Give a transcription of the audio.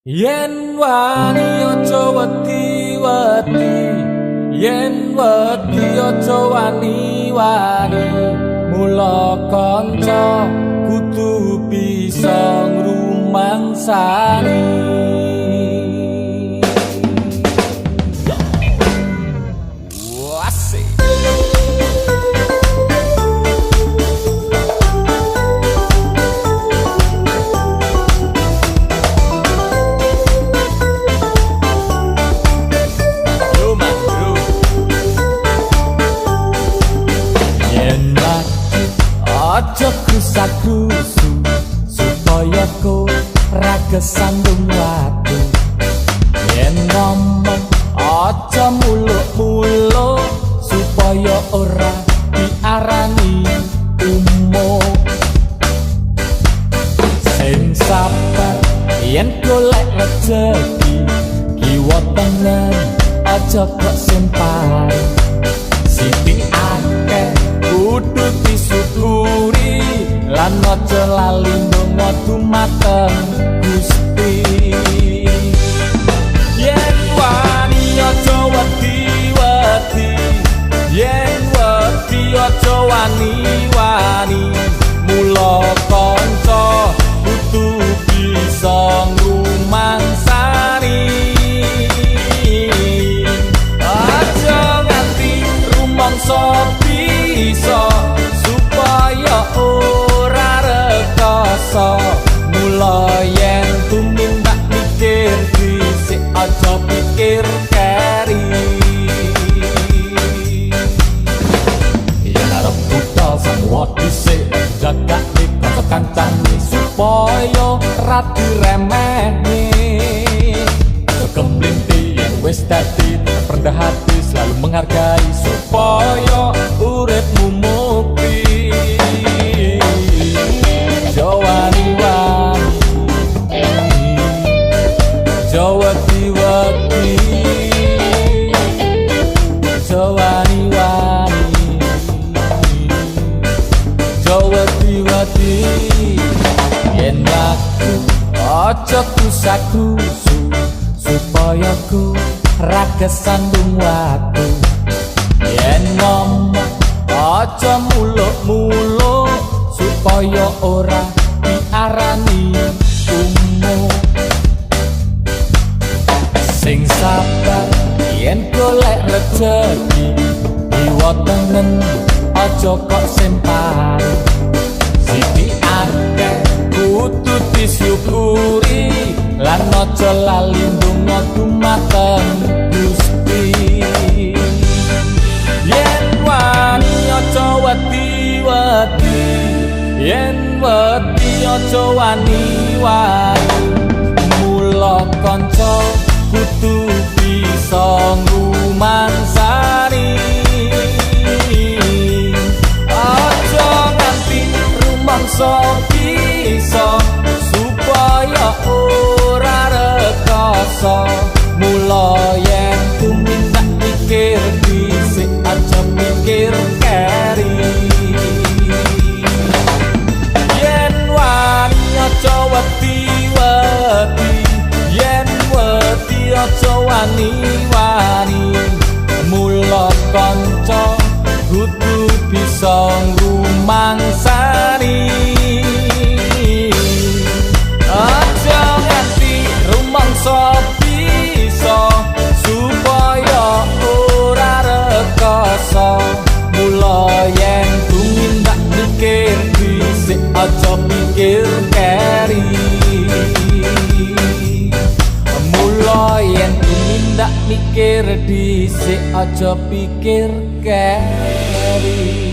Yen wani aja wedi-wedi, yen wedi aja wani-wani. Mula kanca kudu bisa ngrumangsani. Asik. Yo man, yo. Yen lagi aja krusak-krusu supaya ora kesandung watu. Yen ngomong aja muluk-muluk supaya ora diarani umuk. Sing sabar yen golek rejeki, kiwa tengen aja kok sempar. Sithik akeh kudu disyukuri lan aja lali ndonga dumateng Gusti. Yen wani aja wedi-wedi, yen wedi aja wani-wani. Mula kanca kudu bisa ngrumangsani. Aja nganti rumangsa bisa supaya ora rekoso. Mula yen tumindak mikir dhisik aja pikir keri. Yen arep budal semua dhisik, jagake kanca kancane supaya ra diremehne. Kemlinti yen wis dadi tetep rendah hati, selalu menghargai supaya uripmu mukti. Aja wani-wani, aja wedi-wedi, aja wani-wani, aja wedi-wedi. Yen laku aja kusak-kusu supaya ku ra kesandung watu. Yen ngomong aja muluk-muluk supaya ora diarani umuk. Sing sabar yen golek rejeki, kiwa tengen aja kok sempar. Sithik akeh kudu disyukuri lan aja lali ndonga dumateng Gusti. Yen wani aja wedi-wedi, yen wedi aja wani-wani. Mula kanca kudu bisa ngrumangsani. Aja nganti rumangsa bisa supaya ora rekoso. Mula yen tumindak mikir dhisik aja pikir keri. Yen wani aja wedi-wedi, yen wedi aja wani-wani. Mula kanca kudu bisa ngrumangsani. Aja nganti rumangsa bisa supaya ora rekoso. Mula yen tumindak mikir dhisik aja pikir keri. Mula yen tumindak mikir dhisik aja pikir keri.